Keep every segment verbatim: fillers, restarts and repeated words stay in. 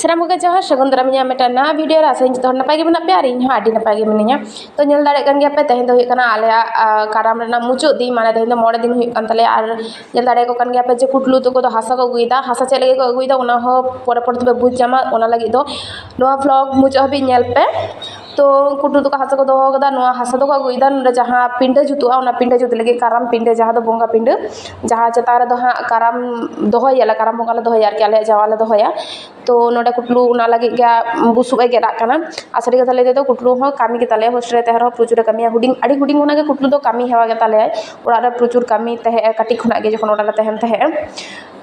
ᱥᱟᱱᱟᱢ ᱠᱚᱜᱮ ᱡᱚᱦᱟᱨ, ᱥᱟᱹᱜᱩᱱ ᱫᱟᱨᱟᱢ ᱤᱧᱟᱹᱜ ᱢᱤᱫᱴᱟᱝ ᱱᱟᱣᱟ ᱵᱷᱤᱰᱤᱭᱳ ᱨᱮ᱾ ᱟᱥᱟᱧ ᱡᱚᱛᱚ ᱦᱚᱲ ᱱᱟᱯᱟᱭ ᱜᱮ ᱢᱮᱱᱟᱜ ᱯᱮᱭᱟ ᱟᱨ ᱤᱧ ᱦᱚᱸ ᱟᱹᱰᱤ ᱱᱟᱯᱟᱭ ᱜᱮ ᱢᱤᱱᱟᱹᱧᱟ᱾ ᱛᱚ ᱧᱮᱞ ᱫᱟᱲᱮᱭᱟᱜ ᱠᱟᱱ ᱜᱮᱭᱟ ᱯᱮ, ᱛᱮᱦᱮᱧ ᱫᱚ ᱦᱩᱭᱩᱜ ᱠᱟᱱᱟ ᱟᱞᱮᱭᱟᱜ ᱠᱟᱨᱟᱢ ᱨᱮᱱᱟᱜ ᱢᱩᱪᱟᱹᱫ ᱫᱤᱱ, ᱢᱟᱱᱮ ᱛᱮᱦᱮᱧ ᱫᱚ ᱢᱚᱬᱮ ᱫᱤᱱ ᱦᱩᱭᱩᱜ ᱠᱟᱱ ᱛᱟᱞᱮᱭᱟ᱾ ᱟᱨ ᱧᱮᱞ ᱫᱟᱲᱮᱭᱟᱠᱚ ᱠᱟᱱ ᱜᱮᱭᱟ ᱯᱮ ᱡᱮ ᱠᱩᱴᱞᱩ ᱛᱟᱠᱚ ᱫᱚ ᱦᱟᱥᱟ ᱠᱚ ᱟᱹᱜᱩᱭᱮᱫᱟ᱾ ᱦᱟᱥᱟ ᱪᱮᱫ ᱞᱟᱹᱜᱤᱫ ᱠᱚ ᱟᱹᱜᱩᱭᱮᱫᱟ ᱚᱱᱟ ᱦᱚᱸ ᱯᱚᱨᱮ ᱯᱚᱨᱮ ᱛᱮᱯᱮ ᱵᱩᱡᱽ ᱧᱟᱢᱟ, ᱚᱱᱟ ᱞᱟᱹᱜᱤᱫ ᱫᱚ ᱱᱚᱣᱟ ᱵᱷᱞᱚᱜᱽ ᱢᱩᱪᱟᱹᱫ ᱦᱟᱹᱵᱤᱡ ᱧᱮᱞ ᱯᱮ᱾ ᱛᱚ ᱠᱩᱴᱞᱩ ᱛᱟᱠᱚ ᱦᱟᱥᱟ ᱠᱚ ᱫᱚᱦᱚ ᱠᱟᱫᱟ, ᱱᱚᱣᱟ ᱦᱟᱥᱟ ᱫᱚᱠᱚ ᱟᱹᱜᱩᱭᱮᱫᱟ ᱱᱚᱰᱮ ᱡᱟᱦᱟᱸ ᱯᱤᱸᱰᱟᱹ ᱡᱩᱛᱩᱜᱼᱟ, ᱚᱱᱟ ᱯᱤᱸᱰᱟᱹ ᱡᱩᱛ ᱞᱟᱹᱜᱤᱫ ᱠᱟᱨᱟᱢ ᱯᱤᱸᱰᱟᱹ, ᱡᱟᱦᱟᱸ ᱫᱚ ᱵᱚᱸᱜᱟ ᱯᱤᱸᱰᱟᱹ, ᱡᱟᱦᱟᱸ ᱪᱮᱛᱟᱱ ᱨᱮᱫᱚ ᱦᱟᱸᱜ ᱠᱟᱨᱟᱢ ᱫᱚᱦᱚᱭᱟᱞᱮ, ᱠᱟᱨᱟᱢ ᱵᱚᱸᱜᱟ ᱞᱮ ᱫᱚᱦᱚᱭᱟ ᱟᱨᱠᱤ, ᱟᱞᱮᱭᱟᱜ ᱡᱟᱶᱟᱭ ᱞᱮ ᱫᱚᱦᱚᱭᱟ᱾ ᱛᱚ ᱱᱚᱰᱮ ᱠᱩᱴᱞᱩ ᱚᱱᱟ ᱞᱟᱹᱜᱤᱫ ᱜᱮ ᱵᱩᱥᱩᱵ ᱮ ᱜᱮᱫ ᱟᱜ ᱠᱟᱱᱟ᱾ ᱟᱨ ᱥᱟᱹᱨᱤ ᱠᱟᱛᱷᱟ ᱞᱟᱹᱭ ᱛᱮᱫᱚ ᱠᱩᱴᱞᱩ ᱦᱚᱸ ᱠᱟᱹᱢᱤ ᱜᱮᱛᱟᱞᱮᱭᱟ, ᱦᱳᱥᱴᱮᱞ ᱨᱮ ᱛᱟᱦᱮᱸ ᱨᱮᱦᱚᱸ ᱯᱨᱚᱪᱩᱨ ᱮ ᱠᱟᱹᱢᱤᱭᱟ᱾ ᱦᱩᱰᱤᱧ, ᱟᱹᱰᱤ ᱦᱩᱰᱤᱧ ᱠᱷᱚᱱᱟᱜ ᱜᱮ ᱠᱩᱴᱞᱩ ᱫᱚ ᱠᱟᱹᱢᱤ ᱦᱮᱣᱟ ᱜᱮᱛᱟᱞᱮᱭᱟᱭ, ᱚᱲᱟᱜ ᱨᱮ ᱯᱨᱚᱪᱩᱨ ᱠᱟᱹᱢᱤ ᱛᱟᱦᱮᱸᱜᱼᱟ ᱠᱟᱹᱴᱤᱡ ᱠᱷᱚᱱᱟᱜ ᱜᱮ, ᱡᱚᱠᱷᱚᱱ ᱚᱲᱟᱜ ᱨᱮᱞᱮ ᱛᱟᱦᱮᱱ ᱛᱟᱦᱮᱸᱜᱼᱟ᱾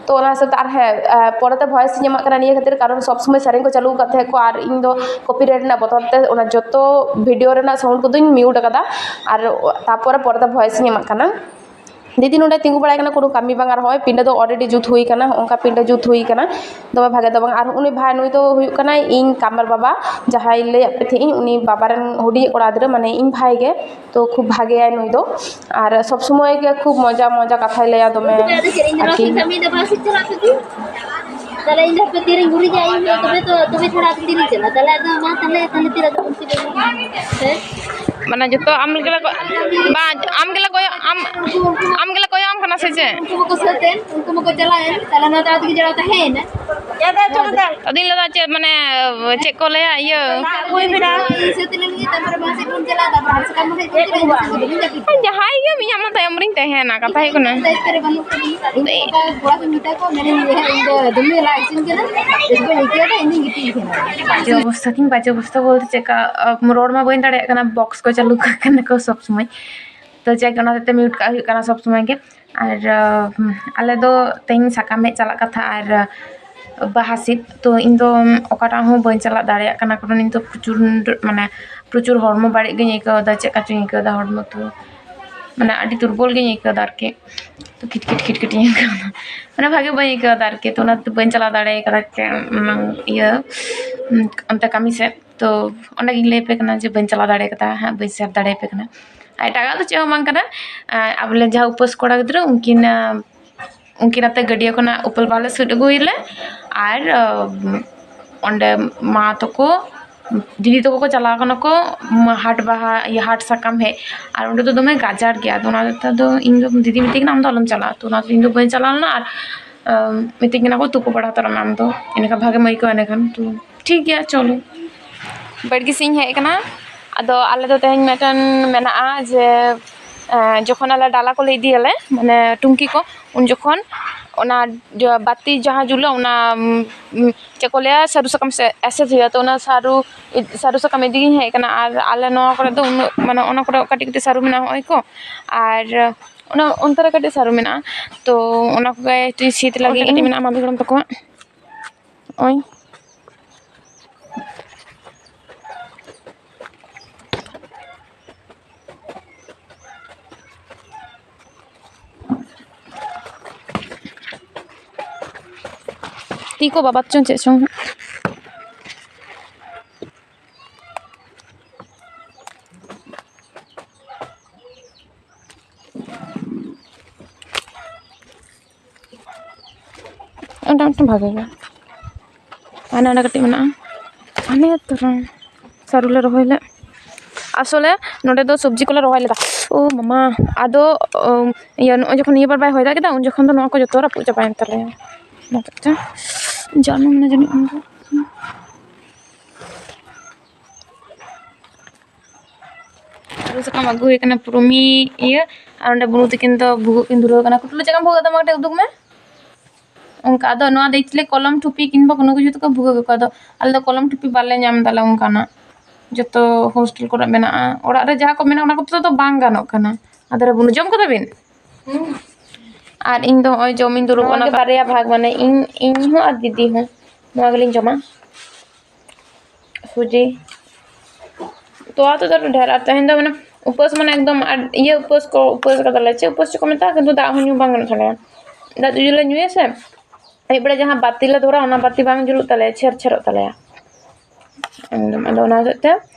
ᱛᱚ ᱚᱱᱟ ᱦᱤᱥᱟᱹᱵ ᱛᱮ ᱟᱨ ᱦᱮᱸ, ᱟᱨ ᱯᱚᱨᱮᱛᱮ ᱵᱷᱚᱭᱮᱥ ᱤᱧ ᱮᱢᱟᱜ ᱠᱟᱱᱟ ᱱᱤᱭᱟᱹ ᱠᱷᱟᱹᱛᱤᱨ, ᱠᱟᱨᱚᱱ ᱥᱚᱵᱽ ᱥᱚᱢᱚᱭ ᱥᱮᱨᱮᱧ ᱠᱚ ᱪᱟᱹᱞᱩ ᱟᱠᱟᱫ ᱛᱟᱦᱮᱸᱫ ᱠᱚ ᱟᱨ ᱤᱧ ᱫᱚ ᱠᱚᱯᱤᱨᱟᱭᱤᱴ ᱨᱮᱱᱟᱜ ᱵᱚᱛᱚᱨ ᱛᱮ ᱚᱱᱟ ᱡᱚᱛᱚ ᱵᱷᱤᱰᱤᱭᱳ ᱨᱮᱱᱟᱜ ᱥᱟᱣᱩᱱᱰ ᱠᱚᱫᱚᱧ ᱢᱤᱭᱩᱴ ᱟᱠᱟᱫᱟ᱾ ᱟᱨ ᱛᱟᱨᱯᱚᱨᱮ ᱯᱚᱨᱮᱛᱮ ᱵᱷᱚᱭᱮᱥ ᱤᱧ ᱮᱢᱟᱜ ᱠᱟᱱᱟ᱾ ᱫᱤᱫᱤ ᱱᱚᱰᱮ ᱛᱤᱸᱜᱩ ᱵᱟᱲᱟᱭ ᱠᱟᱱᱟ, ᱠᱳᱱᱳ ᱠᱟᱹᱢᱤ ᱵᱟᱝ᱾ ᱟᱨ ᱦᱚᱸᱜᱼᱚᱭ ᱯᱤᱸᱰᱟᱹ ᱫᱚ ᱚᱞᱨᱮᱰᱤ ᱡᱩᱛ ᱦᱩᱭ ᱠᱟᱱᱟ, ᱦᱚᱸᱜᱼᱚ ᱱᱚᱝᱠᱟ ᱯᱤᱸᱰᱟᱹ ᱡᱩᱛ ᱦᱩᱭ ᱠᱟᱱᱟ, ᱫᱚᱢᱮ ᱵᱷᱟᱜᱮ ᱫᱚ ᱵᱟᱝ᱾ ᱟᱨ ᱩᱱᱤ ᱵᱷᱟᱭ ᱱᱩᱭ ᱫᱚ ᱦᱩᱭᱩᱜ ᱠᱟᱱᱟᱭ ᱤᱧ ᱠᱟᱢᱟᱨ ᱵᱟᱵᱟ, ᱡᱟᱦᱟᱸᱭ ᱞᱟᱹᱭᱟᱫ ᱯᱮ ᱛᱟᱦᱮᱸᱫ ᱤᱧ, ᱩᱱᱤ ᱵᱟᱵᱟ ᱨᱮᱱ ᱦᱩᱰᱤᱧ ᱠᱚᱲᱟ ᱜᱤᱫᱽᱨᱟᱹ, ᱢᱟᱱᱮ ᱤᱧ ᱵᱷᱟᱭ ᱜᱮ᱾ ᱛᱚ ᱠᱷᱩᱵ ᱵᱷᱟᱜᱮᱭᱟᱭ ᱱᱩᱭ ᱫᱚ, ᱟᱨ ᱥᱚᱵᱽ ᱥᱚᱢᱚᱭ ᱜᱮ ᱠᱷᱩᱵ ᱢᱚᱡᱟ ᱢᱚᱡᱟ ᱠᱟᱛᱷᱟᱭ ᱞᱟᱹᱭᱟ ᱫᱚᱢᱮ ᱟᱨᱠᱤ᱾ ᱛᱟᱦᱞᱮ ᱤᱧ ᱫᱚ ᱦᱟᱯᱮ ᱛᱤᱨᱤᱧ ᱜᱩᱨᱤᱡᱟ, ᱤᱧ ᱫᱚ ᱛᱚᱵᱮ ᱛᱚ, ᱛᱚᱵᱮ ᱪᱷᱟᱲᱟ ᱟᱫᱚ ᱛᱤᱨᱤᱧ ᱪᱟᱞᱟᱜᱼᱟ? ᱛᱟᱦᱞᱮ ᱟᱫᱚ ᱢᱟ ᱛᱟᱦᱞᱮ, ᱛᱟᱦᱞᱮ ᱛᱤᱨᱮ ᱟᱫᱚ ᱵᱚᱱ ᱪᱮᱫᱚᱜᱼᱟ? ᱦᱮᱸ? ᱢᱟᱱᱮ ᱡᱚᱛᱚ ᱟᱢ ᱜᱮᱞᱮ ᱠᱚ-, ᱵᱟᱝ, ᱟᱢ ᱜᱮᱞᱮ ᱠᱚᱭᱚᱜ, ᱟᱢ, ᱟᱢ ᱜᱮᱞᱮ ᱠᱚᱭᱚᱜ ᱟᱢ ᱠᱟᱱᱟ ᱥᱮ ᱪᱮᱫ? ᱩᱱᱠᱩ ᱢᱟᱠᱚ ᱥᱟᱹᱛ ᱮᱱ, ᱩᱱᱠᱩ ᱢᱟᱠᱚ ᱪᱟᱞᱟᱣ ᱮᱱ, ᱛᱟᱦᱞᱮ ᱱᱚᱣᱟ ᱫᱚ ᱟᱹᱛᱩ ᱜᱮ ᱡᱟᱲᱟᱣ ᱛᱟᱦᱮᱸᱭᱮᱱᱟ᱾ ᱟᱫᱚᱧ ᱞᱟᱹᱭᱫᱟ ᱪᱮᱫ, ᱢᱟᱱᱮ, ᱪᱮᱫ ᱠᱚ ᱞᱟᱹᱭᱟ, ᱤᱭᱟᱹ, ᱤᱧ ᱥᱟᱹᱛ ᱞᱮᱱ ᱜᱮ, ᱛᱟᱨᱯᱚᱨᱮ ᱵᱟᱝ ᱥᱮᱫ ᱵᱚᱱ ᱪᱟᱞᱟᱜᱼᱟ, ᱛᱟᱨᱯᱚᱨᱮ ᱟᱨ ᱥᱟᱠᱟᱢ ᱵᱚᱱ ᱦᱮᱡ ᱠᱮᱫ ᱜᱮ, ᱤᱧ ᱫᱚ ᱥᱟᱠᱟᱢ ᱫᱚ ᱵᱟᱹᱧ ᱡᱟᱹᱯᱤᱫ᱾ ᱡᱟᱦᱟᱸᱭ ᱜᱮ ᱢᱤᱫ ᱟᱢ ᱛᱟᱭᱚᱢ ᱨᱤᱧ ᱛᱟᱦᱮᱱᱟ, ᱠᱟᱛᱷᱟ ᱦᱩᱭᱩᱜ ᱠᱟᱱᱟ᱾ ᱫᱟᱭᱤᱛᱛᱚ ᱨᱮ ᱵᱟᱹᱱᱩᱜ ᱠᱚᱣᱟ᱾ ᱤᱧ ᱫᱚ ᱚᱠᱟ ᱠᱚᱲᱟ ᱠᱚᱧ ᱢᱮᱛᱟ ᱠᱚᱣᱟ, ᱢᱮᱱᱟᱹᱧ, ᱦᱮᱸ, ᱤᱧ ᱫᱚ ᱫᱚᱢᱮ ᱞᱟᱡ ᱦᱟᱹᱥᱩᱧ ᱠᱟᱱᱟ, ᱵᱮᱥ ᱵᱟᱹᱧ ᱟᱹᱭᱠᱟᱹᱣ ᱮᱫᱟ, ᱤᱧ ᱫᱚᱧ ᱜᱤᱛᱤᱡ ᱠᱟᱱᱟ᱾ ᱵᱟᱡᱮ ᱚᱵᱚᱥᱛᱷᱟ ᱛᱤᱧ, ᱵᱟᱡᱮ ᱚᱵᱚᱥᱛᱷᱟ ᱵᱚᱞᱛᱮ ᱪᱮᱫᱠᱟ, ᱟᱸ, ᱨᱚᱲ ᱢᱟ ᱵᱟᱹᱧ ᱫᱟᱲᱮᱭᱟᱜ ᱠᱟᱱᱟ, ᱵᱚᱠᱥ ᱠᱚ ᱪᱟᱹᱞᱩ ᱠᱟᱜ ᱠᱟᱱᱟ ᱠᱚ ᱥᱚᱵᱽ ᱥᱚᱢᱚᱭ᱾ ᱛᱚ ᱡᱟᱠ, ᱚᱱᱟ ᱦᱚᱛᱮᱡ ᱛᱮ ᱢᱤᱭᱩᱴ ᱠᱟᱜ ᱦᱩᱭᱩᱜ ᱠᱟᱱᱟ ᱥᱚᱵᱽ ᱥᱚᱢᱚᱭ ᱜᱮ᱾ ᱟᱨ, ᱟᱸ, ᱟᱞᱮ ᱫᱚ ᱛᱮᱦᱮᱧ ᱥᱟᱠᱟᱢ ᱦᱮᱡ ᱪᱟᱞᱟᱜ ᱠᱟᱛᱷᱟ, ᱟᱨ, ᱟᱸ, ᱵᱟᱦᱟ ᱥᱤᱫ᱾ ᱛᱚ ᱤᱧ ᱫᱚ ᱚᱠᱟᱴᱟᱜ ᱦᱚᱸ ᱵᱟᱹᱧ ᱪᱟᱞᱟᱜ ᱫᱟᱲᱮᱭᱟᱜ ᱠᱟᱱᱟ, ᱠᱟᱨᱚᱱ ᱤᱧ ᱫᱚ ᱯᱨᱚᱪᱩᱨ, ᱢᱟᱱᱮ, ᱯᱨᱚᱪᱩᱨ ᱦᱚᱲᱢᱚ ᱵᱟᱹᱲᱤᱡ ᱜᱤᱧ ᱟᱹᱭᱠᱟᱹᱣ ᱮᱫᱟ, ᱪᱮᱫ ᱠᱟ ᱪᱚᱧ ᱟᱹᱭᱠᱟᱹᱣ ᱮᱫᱟ ᱦᱚᱲᱢᱚ ᱛᱚ᱾ ᱢᱟᱱᱮ ᱟᱹᱰᱤ ᱫᱩᱨᱵᱚᱞ ᱜᱤᱧ ᱟᱹᱭᱠᱟᱹᱣ ᱮᱫᱟ ᱟᱨᱠᱤ᱾ ᱛᱚ ᱠᱷᱤᱴ ᱠᱷᱤᱴ ᱠᱷᱤᱴ ᱠᱷᱤᱴ ᱤᱧ ᱟᱹᱭᱠᱟᱹᱣ ᱮᱫᱟ, ᱢᱟᱱᱮ ᱵᱷᱟᱜᱮ ᱵᱟᱹᱧ ᱟᱹᱭᱠᱟᱹᱣ ᱮᱫᱟ ᱟᱨᱠᱤ᱾ ᱛᱚ ᱚᱱᱟᱛᱮ ᱵᱟᱹᱧ ᱪᱟᱞᱟᱣ ᱫᱟᱲᱮ ᱠᱟᱫᱟ ᱠᱮ-, ᱚᱱᱟ ᱤᱭᱟᱹ, ᱚᱱᱛᱮ ᱠᱟᱹᱢᱤ ᱥᱮᱫ᱾ ᱛᱚ ᱚᱸᱰᱮ ᱜᱤᱧ ᱞᱟᱹᱭ ᱟᱯᱮ ᱠᱟᱱᱟ ᱡᱮ ᱵᱟᱹᱧ ᱪᱟᱞᱟᱣ ᱫᱟᱲᱮ ᱠᱟᱫᱟ ᱦᱟᱸᱜ, ᱵᱟᱹᱧ ᱥᱮᱭᱟᱨ ᱫᱟᱲᱮ ᱟᱯᱮ ᱠᱟᱱᱟ᱾ ᱟᱨ ᱮᱴᱟᱜᱟᱜ ᱫᱚ ᱪᱮᱫ ᱦᱚᱸ ᱵᱟᱝ ᱠᱟᱱᱟ᱾ ᱟᱨ ᱟᱵᱚ ᱨᱮᱱ ᱡᱟᱦᱟᱸ ᱩᱯᱟᱹᱥ ᱠᱚᱲᱟ ᱜᱤᱫᱽᱨᱟᱹ, ᱩᱱᱠᱤᱱ, ᱩᱱᱠᱤᱱ ᱟᱛᱮ ᱜᱟᱹᱰᱭᱟᱹ ᱠᱷᱚᱱᱟᱜ ᱩᱯᱟᱹᱞ ᱵᱟᱦᱟ ᱞᱮ ᱥᱩᱫ ᱟᱹᱜᱩᱭᱟᱞᱮ᱾ ᱟᱨ, ᱟᱸ, ᱚᱸᱰᱮ ᱢᱟ ᱛᱟᱠᱚ, ᱫᱤᱫᱤ ᱛᱟᱠᱚ ᱠᱚ ᱪᱟᱞᱟᱣ ᱠᱟᱱᱟ ᱠᱚ, ᱩᱢ, ᱦᱟᱴ ᱵᱟᱦᱟ, ᱤᱭᱟᱹ, ᱦᱟᱴ ᱥᱟᱠᱟᱢ ᱦᱮᱡ᱾ ᱟᱨ ᱚᱸᱰᱮ ᱫᱚ ᱫᱚᱢᱮ ᱜᱟᱡᱟᱲ ᱜᱮᱭᱟ᱾ ᱟᱫᱚ ᱚᱱᱟ ᱦᱚᱛᱮᱡ ᱛᱮ ᱟᱫᱚ ᱤᱧ ᱫᱚ ᱫᱤᱫᱤ ᱢᱤᱛᱟᱹᱧ ᱠᱟᱱᱟ, "ᱟᱢ ᱫᱚ ᱟᱞᱚᱢ ᱪᱟᱞᱟᱜᱼᱟ", ᱛᱚ ᱚᱱᱟ ᱦᱚᱛᱮᱡ ᱤᱧ ᱫᱚ ᱵᱟᱹᱧ ᱪᱟᱞᱟᱣ ᱞᱮᱱᱟ᱾ ᱟᱨ, ᱟᱢ, ᱢᱤᱛᱟᱹᱧ ᱠᱟᱱᱟ ᱠᱚ, "ᱛᱩᱯᱩ ᱵᱟᱲᱟ ᱦᱟᱛᱟᱲᱚᱜ ᱢᱮ ᱟᱢ ᱫᱚ, ᱮᱸᱰᱮᱠᱷᱟᱱ ᱵᱷᱟᱜᱮᱢ ᱟᱹᱭᱠᱟᱹᱣᱟ ᱮᱸᱰᱮᱠᱷᱟᱱ᱾" ᱛᱚ ᱴᱷᱤᱠ ᱜᱮᱭᱟ, ᱪᱚᱞᱚ᱾ ᱵᱟᱲᱜᱮ ᱥᱮᱫ ᱤᱧ ᱦᱮᱡ ᱟᱠᱟᱱᱟ᱾ ᱟᱫᱚ ᱟᱞᱮ ᱫᱚ ᱛᱮᱦᱮᱧ ᱢᱤᱫᱴᱮᱱ ᱢᱮᱱᱟᱜᱼᱟ ᱡᱮ, ᱮᱸ, ᱡᱚᱠᱷᱚᱱ ᱟᱞᱮ ᱰᱟᱞᱟ ᱠᱚᱞᱮ ᱤᱫᱤᱭᱟᱞᱮ, ᱢᱟᱱᱮ ᱴᱩᱝᱠᱤ ᱠᱚ, ᱩᱱ ᱡᱚᱠᱷᱚᱱ ᱚᱱᱟ ᱡᱚ-, ᱵᱟᱹᱛᱤ ᱡᱟᱦᱟᱸ ᱡᱩᱞᱩᱜᱼᱟ, ᱚᱱᱟ, ᱩᱢ, ᱩᱢ, ᱪᱮᱫ ᱠᱚ ᱞᱟᱹᱭᱟ, ᱥᱟᱹᱨᱩ ᱥᱟᱠᱟᱢ ᱥᱮ ᱮᱥᱮᱫ ᱦᱩᱭᱩᱜᱼᱟ᱾ ᱛᱚ ᱚᱱᱟ ᱥᱟᱹᱨᱩ, ᱥᱟᱹᱨᱩ ᱥᱟᱠᱟᱢ ᱤᱫᱤ ᱜᱤᱧ ᱦᱮᱡ ᱟᱠᱟᱱᱟ᱾ ᱟᱨ ᱟᱞᱮ ᱱᱚᱣᱟ ᱠᱚᱨᱮ ᱫᱚ ᱩᱱᱟᱹᱜ, ᱢᱟᱱᱮ ᱚᱱᱟ ᱠᱚᱨᱮ ᱠᱟᱹᱴᱤᱡ ᱠᱟᱹᱴᱤᱡ ᱥᱟᱹᱨᱩ ᱢᱮᱱᱟᱜᱼᱟ, ᱦᱚᱸᱜᱼᱚᱭ ᱠᱚ, ᱟᱨ ᱚᱱᱟ ᱚᱱᱛᱮ ᱨᱮ ᱠᱟᱹᱴᱤᱡ ᱥᱟᱹᱨᱩ ᱢᱮᱱᱟᱜᱼᱟ᱾ ᱛᱚ ᱚᱱᱟ ᱠᱚᱜᱮ ᱥᱤᱫ ᱞᱟᱹᱜᱤᱫ ᱠᱟᱹᱴᱤᱡ ᱢᱮᱱᱟᱜᱼᱟ ᱢᱟᱢᱤ ᱜᱚᱲᱚᱢ ᱛᱟᱠᱚᱣᱟᱜ᱾ ᱱᱚᱜᱼᱚᱭ᱾ ᱛᱤ ᱠᱚ ᱵᱟᱵᱟᱫ ᱪᱚᱝ ᱪᱮᱫ ᱪᱚᱝ᱾ ᱚᱸᱰᱮ ᱢᱤᱫᱴᱮᱱ ᱵᱷᱟᱜᱮ ᱜᱮ᱾ ᱦᱟᱱᱮ ᱚᱸᱰᱮ ᱠᱟᱹᱴᱤᱡ ᱢᱮᱱᱟᱜᱼᱟ᱾ ᱦᱟᱱᱮ ᱛᱚᱨᱟ ᱥᱟᱹᱨᱩ ᱞᱮ ᱨᱚᱦᱚᱭ ᱞᱮᱫ᱾ ᱟᱥᱚᱞᱮ ᱱᱚᱸᱰᱮ ᱫᱚ ᱥᱚᱵᱽᱡᱤ ᱠᱚᱞᱮ ᱨᱚᱦᱚᱭ ᱞᱮᱫᱟ᱾ ᱳ ᱢᱟᱢᱟ, ᱟᱫᱚ, ᱚ, ᱤᱭᱟᱹ, ᱱᱚᱜᱼᱚᱭ ᱡᱚᱠᱷᱚᱱ ᱱᱤᱭᱟᱹ ᱵᱟᱨ ᱵᱟᱭ ᱦᱚᱭ ᱫᱟᱜ ᱠᱮᱫᱟ, ᱩᱱ ᱡᱚᱠᱷᱚᱱ ᱫᱚ ᱱᱚᱣᱟ ᱠᱚ ᱡᱚᱛᱚ ᱨᱟᱹᱯᱩᱫ ᱪᱟᱵᱟᱭᱮᱱ ᱛᱟᱞᱮᱭᱟ᱾ ᱚᱱᱟ ᱦᱚᱛᱮᱡ ᱛᱮ ᱡᱟᱹᱱᱩᱢ ᱮᱱᱟ ᱡᱟᱹᱱᱤᱡ ᱩᱱ ᱫᱚ᱾ ᱥᱟᱹᱨᱩ ᱥᱟᱠᱟᱢ ᱟᱹᱜᱩ ᱦᱩᱭ ᱠᱟᱱᱟ ᱯᱩᱨᱟᱹ ᱢᱤᱫ ᱤᱭᱟᱹ, ᱟᱨ ᱚᱸᱰᱮ ᱵᱩᱱᱩ ᱛᱟᱹᱠᱤᱱ ᱫᱚ ᱵᱷᱩᱜᱟᱹᱜ ᱠᱤᱱ ᱫᱷᱩᱨᱟᱹᱣ ᱠᱟᱱᱟ᱾ ᱠᱩᱴᱞᱩ ᱪᱮᱫ ᱞᱮᱠᱟᱢ ᱵᱷᱩᱜᱟᱹᱜ ᱫᱟ, ᱢᱟ ᱠᱟᱹᱴᱤᱡ ᱩᱫᱩᱜ ᱢᱮ᱾ ᱚᱱᱠᱟ ᱟᱫᱚ ᱱᱚᱣᱟ ᱫᱚ actually ᱠᱚᱞᱚᱢ ᱴᱷᱩᱯᱤ ᱠᱤᱝᱵᱟ ᱠᱳᱱᱳ ᱠᱤᱪᱷᱩ ᱛᱮᱠᱚ ᱵᱷᱩᱜᱟᱹᱜ ᱟᱠᱚ᱾ ᱟᱫᱚ ᱟᱞᱮ ᱫᱚ ᱠᱚᱞᱚᱢ ᱴᱷᱩᱯᱤ ᱵᱟᱞᱮ ᱧᱟᱢ ᱫᱟᱞᱮ ᱚᱱᱠᱟᱱᱟᱜ, ᱡᱚᱛᱚ ᱦᱳᱥᱴᱮᱞ ᱠᱚᱨᱮ ᱢᱮᱱᱟᱜᱼᱟ᱾ ᱚᱲᱟᱜ ᱨᱮ ᱡᱟᱦᱟᱸ ᱠᱚ ᱢᱮᱱᱟᱜᱼᱟ, ᱚᱱᱟ ᱠᱚᱛᱮ ᱫᱚ ᱵᱟᱝ ᱜᱟᱱᱚᱜ ᱠᱟᱱᱟ᱾ ᱟᱫᱚ ᱨᱮ ᱵᱩᱱᱩ, ᱡᱚᱢ ᱠᱟᱫᱟ ᱵᱤᱱ? ᱟᱨ ᱤᱧ ᱫᱚ ᱱᱚᱜᱼᱚᱭ ᱡᱚᱢᱤᱧ ᱫᱩᱲᱩᱵ ᱱᱚᱣᱟ ᱠᱟᱱᱟ᱾ ᱜᱮ ᱵᱟᱨᱭᱟ ᱵᱷᱟᱜᱽ, ᱢᱟᱱᱮ ᱤᱧ, ᱤᱧ ᱦᱚᱸ ᱟᱨ ᱫᱤᱫᱤ ᱦᱚᱸ ᱱᱚᱣᱟ ᱜᱮᱞᱤᱧ ᱡᱚᱢᱟ᱾ ᱥᱩᱡᱤ, ᱛᱚᱣᱟ ᱛᱮᱫᱚ ᱟᱹᱰᱤ ᱰᱷᱮᱨ᱾ ᱟᱨ ᱛᱮᱦᱮᱧ ᱫᱚ ᱢᱟᱱᱮ ᱩᱯᱟᱹᱥ, ᱢᱟᱱᱮ ᱮᱠᱫᱚᱢ ᱟᱨ ᱤᱭᱟᱹ ᱩᱯᱟᱹᱥ ᱠᱚ ᱩᱯᱟᱹᱥ ᱠᱟᱫᱟᱞᱮ, ᱪᱮᱫ ᱩᱯᱟᱹᱥ ᱪᱚ ᱠᱚ ᱢᱮᱛᱟᱜᱼᱟ, ᱠᱤᱱᱛᱩ ᱫᱟᱜ ᱦᱚᱸ ᱧᱩ ᱵᱟᱝ ᱜᱟᱱᱚᱜ ᱛᱟᱞᱮᱭᱟ᱾ ᱫᱟᱜ ᱡᱩᱫᱤ ᱞᱮ ᱧᱩᱭᱟ ᱥᱮ, ᱟᱹᱭᱩᱵ ᱵᱮᱲᱟ ᱡᱟᱦᱟᱸ ᱵᱟᱹᱛᱤ ᱞᱮ ᱫᱷᱚᱨᱟ, ᱚᱱᱟ ᱵᱟᱹᱛᱤ ᱵᱟᱝ ᱡᱩᱞᱩᱜ ᱛᱟᱞᱮᱭᱟ, ᱪᱷᱮᱨ ᱪᱷᱮᱨᱚᱜ ᱛᱟᱞᱮᱭᱟ ᱮᱠᱫᱚᱢ᱾ ᱟᱫᱚ ᱚᱱᱟ ᱦᱚᱛᱮᱡ ᱛᱮ